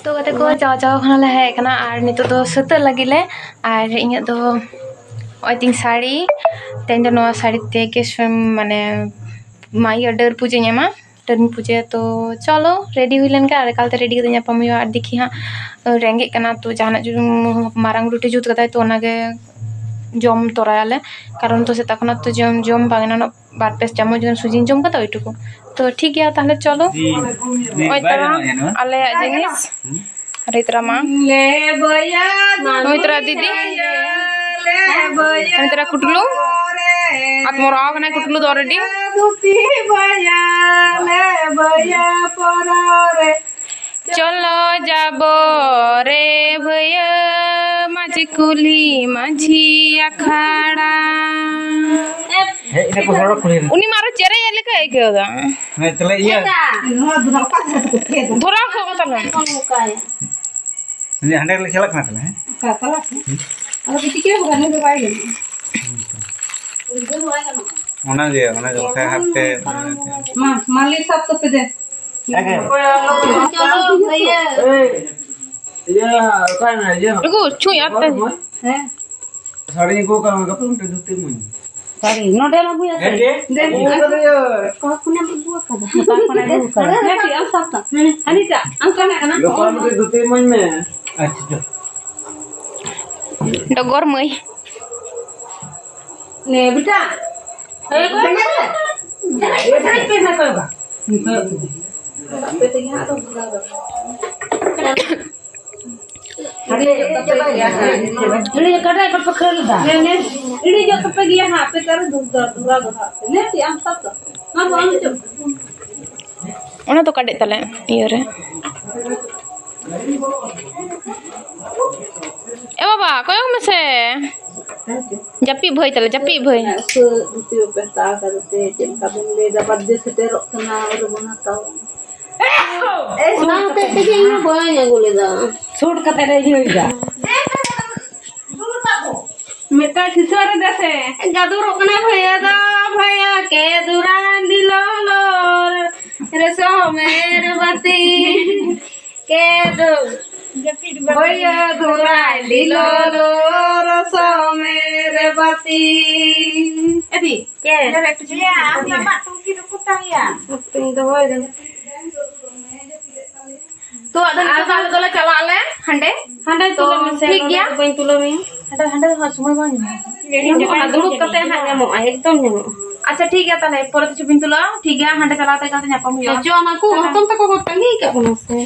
ᱛᱚ ᱜᱟᱛᱮ ᱠᱚ, ᱪᱟᱣ ᱪᱟᱣ ᱠᱷᱚᱱᱟᱜ ᱞᱮ ᱦᱮᱡ ᱟᱠᱟᱱᱟ ᱟᱨ ᱱᱤᱛᱚᱜ ᱫᱚ ᱥᱟᱹᱛᱟᱹᱜ ᱞᱟᱹᱜᱤᱫ ᱞᱮ᱾ ᱟᱨ ᱤᱧᱟᱹᱜ ᱫᱚ ᱱᱚᱜᱼᱚᱭ ᱛᱤᱧ ᱥᱟᱹᱲᱤ, ᱛᱮᱦᱮᱧ ᱫᱚ ᱱᱚᱣᱟ ᱥᱟᱹᱲᱤ ᱛᱮᱜᱮ ᱥᱩ-, ᱢᱟᱱᱮ ᱢᱟ ᱤᱭᱟᱹ ᱰᱟᱹᱨ ᱯᱩᱡᱟᱹᱧ ᱮᱢᱟ, ᱰᱟᱹᱨ ᱯᱩᱡᱟᱹ᱾ ᱛᱚ ᱪᱚᱞᱚ ᱨᱮᱰᱤ ᱦᱩᱭ ᱞᱮᱱᱠᱷᱟᱱ ᱟᱨ ᱮᱠᱟᱞᱛᱮ ᱨᱮᱰᱤ ᱠᱟᱛᱮ ᱧᱟᱯᱟᱢ ᱦᱩᱭᱩᱜᱼᱟ᱾ ᱟᱨ ᱫᱮᱠᱷᱤ ᱦᱟᱸᱜ ᱨᱮᱸᱜᱮᱡ ᱠᱟᱱᱟ, ᱛᱚ ᱡᱟᱦᱟᱱᱟᱜ ᱡᱩᱫᱤ ᱢᱟᱨᱟᱝ ᱨᱩᱴᱤ ᱡᱩᱛ ᱠᱟᱫᱟᱭ, ᱛᱚ ᱚᱱᱟᱜᱮ ᱡᱚᱢ ᱛᱚᱨᱟᱭᱟᱞᱮ, ᱠᱟᱨᱚᱱ ᱛᱚ ᱥᱮᱛᱟᱜ ᱠᱷᱚᱱᱟᱜ ᱛᱚ ᱡᱚᱢ, ᱡᱚᱢ ᱵᱟᱝ, ᱮᱱᱟᱱᱚᱜ ᱵᱟᱨ ᱯᱮ ᱪᱟᱢᱚᱪ ᱜᱟᱱ ᱥᱩᱡᱤᱧ ᱡᱚᱢ ᱠᱟᱫᱟ, ᱳᱭᱴᱩᱠᱩ᱾ ᱛᱚ ᱴᱷᱤᱠ ᱜᱮᱭᱟ, ᱛᱟᱦᱞᱮ ᱪᱚᱞᱚ᱾ ᱱᱚᱜᱼᱚᱭ ᱛᱟᱨᱟ ᱟᱞᱮᱭᱟᱜ ᱡᱤᱱᱤᱥ ᱨᱤᱛᱨᱟ ᱢᱟ᱾ ᱱᱩᱭ ᱛᱟᱨᱟ ᱫᱤᱫᱤ, ᱱᱩᱭ ᱛᱟᱨᱟ ᱠᱩᱴᱞᱩ, ᱟᱛᱢᱚᱨᱟᱣ ᱠᱟᱱᱟᱭ ᱠᱩᱴᱞᱩ ᱫᱚ already᱾ ᱪᱚᱞᱚ ᱡᱟᱵᱚ ᱨᱮ ᱵᱷᱟᱹᱭᱟᱹ ᱢᱟᱹᱡᱷᱤ ᱠᱩᱞᱦᱤ ᱢᱟᱹᱡᱷᱤ ᱟᱠᱷᱲᱟ᱾ ᱦᱮᱡ ᱮᱱᱟ ᱠᱚ ᱦᱚᱲ ᱠᱩᱞᱦᱤ ᱨᱮ᱾ ᱩᱱᱤ ᱢᱟ ᱟᱨᱚ ᱪᱮᱨᱮᱡ ᱞᱮᱠᱟᱭ ᱟᱹᱭᱠᱟᱹᱣ ᱫᱟ᱾ ᱦᱮᱸ, ᱛᱟᱦᱞᱮ ᱤᱭᱟᱹ᱾ ᱫᱷᱚᱨᱟᱣ ᱠᱚ ᱛᱟᱦᱞᱮ᱾ ᱦᱟᱸᱰᱮ ᱞᱮ ᱪᱟᱞᱟᱜ ᱠᱟᱱᱟ ᱛᱟᱦᱞᱮ, ᱦᱮᱸ? ᱟᱫᱚ ᱵᱤᱴᱤ ᱠᱤ ᱵᱟᱝ ᱫᱚ ᱵᱟᱭ ᱜᱟᱱᱚᱜᱼᱟ᱾ ᱚᱱᱟᱜᱮ, ᱚᱱᱟᱜᱮ ᱵᱟᱠᱷᱟᱡ ᱦᱟᱯᱮ᱾ ᱢᱟ, ᱢᱟᱹᱞᱤ ᱥᱟᱵ ᱠᱚᱯᱮ ᱫᱮ᱾ ᱮᱠᱮ᱾ ᱪᱚᱞᱚ ᱵᱷᱟᱹᱭᱟᱹ᱾ ᱮᱭ, ᱤᱭᱟᱹ, ᱚᱠᱟᱭ ᱱᱟ, ᱤᱭᱟᱹ? ᱱᱩᱠᱩ ᱪᱷᱩᱸᱭ ᱟᱛᱮ᱾ ᱦᱮᱸ᱾ ᱥᱟᱹᱲᱤᱧ ᱟᱹᱜᱩ ᱟᱠᱟᱫ ᱢᱮ, ᱜᱟᱯᱟ ᱢᱤᱫᱴᱮᱡ ᱫᱷᱩᱛᱤ ᱤᱢᱟᱹᱧ ᱢᱮ᱾ ᱥᱟᱹᱲᱤ ᱱᱚᱰᱮᱢ ᱟᱹᱜᱩᱭᱟ ᱥᱮ? ᱦᱮᱸ ᱜᱮ᱾ ᱫᱮᱱ, ᱟᱹᱜᱩ ᱟᱠᱟᱫᱟᱹᱧ᱾ ᱚᱠᱟ ᱠᱷᱚᱱᱮᱢ ᱟᱹᱜᱩ ᱟᱠᱟᱫᱟ? ᱚᱠᱟ ᱠᱷᱚᱱᱮᱢ ᱟᱹᱜᱩ ᱟᱠᱟᱫᱟ? ᱦᱮᱸ, ᱴᱷᱤᱠ, ᱟᱢ ᱥᱟᱵ ᱠᱟᱜ ᱢᱮ᱾ ᱦᱟᱹᱱᱤᱴᱟᱜ, ᱟᱢ ᱥᱟᱵ ᱠᱟᱜ ᱠᱟᱱᱟ᱾ ᱜᱟᱯᱟ ᱢᱤᱫᱴᱮᱡ ᱫᱷᱩᱛᱤ ᱤᱢᱟᱹᱧ ᱢᱮ᱾ ᱟᱪᱪᱷᱟ᱾ ᱰᱚᱜᱚᱨ ᱢᱟᱹᱭ᱾ ᱱᱮ ᱵᱮᱴᱟ᱾ ᱦᱮᱸ, ᱚᱠᱚᱭ? ᱪᱟᱞᱟᱜ ᱯᱮ, ᱪᱟᱞᱟᱜ ᱯᱮ, ᱚᱠᱚᱭ ᱵᱟ? ᱟᱯᱮ ᱛᱮᱜᱮ ᱦᱟᱸᱜ ᱟᱫᱚ ᱵᱷᱚᱨᱟᱣ ᱫᱚ᱾ ᱦᱤᱲᱤᱧ ᱠᱟᱛᱮ ᱜᱮ ᱦᱟᱸᱜ᱾ ᱦᱤᱲᱤᱧ ᱠᱟᱛᱮ ᱵᱟᱯᱮ ᱠᱷᱟᱹᱲ ᱞᱮᱫᱟ? ᱦᱮᱸ, ᱦᱮᱸ᱾ ᱦᱤᱲᱤᱧ ᱠᱟᱛᱮ ᱜᱮ ᱦᱟᱸᱜ, ᱟᱯᱮ ᱛᱟᱨ ᱫᱩᱨᱜᱟ, ᱫᱩᱨᱜᱟ ᱫᱚ ᱦᱟᱸᱜ᱾ ᱱᱮ ᱛᱮ ᱟᱢ ᱥᱟᱵ ᱠᱟᱜ᱾ ᱚᱱᱟ ᱫᱚ ᱟᱞᱚ ᱪᱚ᱾ ᱚᱱᱟ ᱫᱚ ᱠᱟᱰᱮᱡ ᱛᱟᱞᱮ ᱤᱭᱟᱹ ᱨᱮ᱾ ᱮ ᱵᱟᱵᱟ, ᱠᱚᱭᱚᱜ ᱢᱮᱥᱮ᱾ ᱡᱟᱹᱯᱤᱫ ᱵᱷᱟᱹᱭ ᱛᱟᱞᱮ, ᱡᱟᱹᱯᱤᱫ ᱵᱷᱟᱹᱭ᱾ ᱩᱥᱟᱹᱫ ᱫᱷᱩᱛᱤ ᱵᱟᱯᱮ ᱦᱟᱛᱟᱣ ᱠᱟᱫᱟ ᱛᱮ, ᱪᱮᱫ ᱞᱮᱠᱟ ᱵᱮᱱ ᱞᱟᱹᱭᱫᱟ, birthday ᱥᱮᱴᱮᱨᱚᱜ ᱠᱟᱱᱟ, ᱟᱨ ᱵᱚᱱ ᱦᱟᱛᱟᱣᱟ᱾ ᱚᱱᱟ ᱦᱚᱛᱮᱡ ᱛᱮᱜᱮ ᱤᱧ ᱦᱚᱸ ᱵᱟᱹᱧ ᱟᱹᱜᱩ ᱞᱮᱫᱟ᱾ ᱥᱩᱴ ᱠᱟᱛᱮ ᱞᱮ ᱤᱭᱟᱹᱭᱮᱫᱟ᱾ ᱢᱤᱫᱴᱟᱝ ᱠᱤᱥᱟᱹ ᱨᱮ ᱫᱮᱥᱮ᱾ ᱜᱟᱫᱩᱨᱚᱜ ᱠᱟᱱᱟ ᱵᱷᱟᱭᱟ ᱫᱚ, ᱵᱷᱟᱭᱟ ᱠᱮ ᱫᱩᱨᱟᱱ ᱫᱤᱞᱚᱞᱚᱨ ᱨᱮᱥᱚᱢᱮᱨ ᱵᱟᱹᱛᱤ᱾ ᱠᱮ ᱫᱩ᱾ ᱵᱷᱟᱭᱟ ᱫᱩᱨᱟᱱ ᱫᱤᱞᱚᱞᱚᱨ ᱨᱮᱥᱚᱢᱮᱨ ᱵᱟᱹᱛᱤ᱾ ᱮᱫᱤ, ᱪᱮᱫ? ᱟᱢ ᱫᱚ ᱟᱢᱟᱜ ᱴᱩᱝᱠᱤ ᱫᱚ ᱚᱠᱚᱭ ᱛᱟᱢ ᱭᱟ? ᱦᱟᱯᱮᱧ ᱫᱚᱦᱚᱭᱮᱫᱟ᱾ ᱛᱚ, ᱟᱫᱚ ᱱᱤᱛᱚᱜ ᱫᱚ ᱟᱞᱮ ᱫᱚᱞᱮ ᱪᱟᱞᱟᱜ ᱟᱞᱮ ᱦᱟᱸᱰᱮ᱾ ᱦᱟᱸᱰᱮ ᱛᱚ, ᱛᱩᱞᱟᱹᱣ ᱢᱮᱥᱮ, ᱴᱷᱤᱠ ᱱᱚᱰᱮ ᱜᱮᱭᱟ᱾ ᱫᱚ ᱵᱟᱹᱧ ᱛᱩᱞᱟᱹᱣ ᱢᱮᱭᱟ᱾ ᱦᱟᱸᱰᱮ, ᱦᱟᱸᱰᱮ ᱫᱚ ᱦᱟᱸᱜ ᱥᱚᱢᱚᱭ ᱵᱟᱝ ᱧᱟᱢᱚᱜᱼᱟ᱾ ᱧᱟᱢᱚᱜᱼᱟ, ᱫᱩᱲᱩᱵ ᱠᱟᱛᱮ ᱦᱟᱸᱜ ᱧᱟᱢᱚᱜᱼᱟ, ᱮᱠᱫᱚᱢ ᱧᱟᱢᱚᱜᱼᱟ᱾ ᱟᱪᱪᱷᱟ, ᱴᱷᱤᱠ ᱜᱮᱭᱟ, ᱛᱟᱦᱞᱮ ᱯᱚᱨᱮ ᱛᱮ ᱪᱚ ᱵᱤᱱ ᱛᱩᱞᱟᱹᱜᱼᱟ᱾ ᱴᱷᱤᱠ ᱜᱮᱭᱟ, ᱦᱟᱸᱰᱮ ᱪᱟᱞᱟᱣ ᱠᱟᱛᱮ ᱧᱟᱯᱟᱢ ᱦᱩᱭᱩᱜᱼᱟ᱾ ᱪᱚ, ᱚᱱᱟ ᱠᱚ ᱦᱟᱛᱚᱢ ᱛᱟᱠᱚ ᱠᱚ ᱛᱟᱺᱜᱤ ᱠᱟᱜ ᱵᱚᱱᱟ ᱥᱮ᱾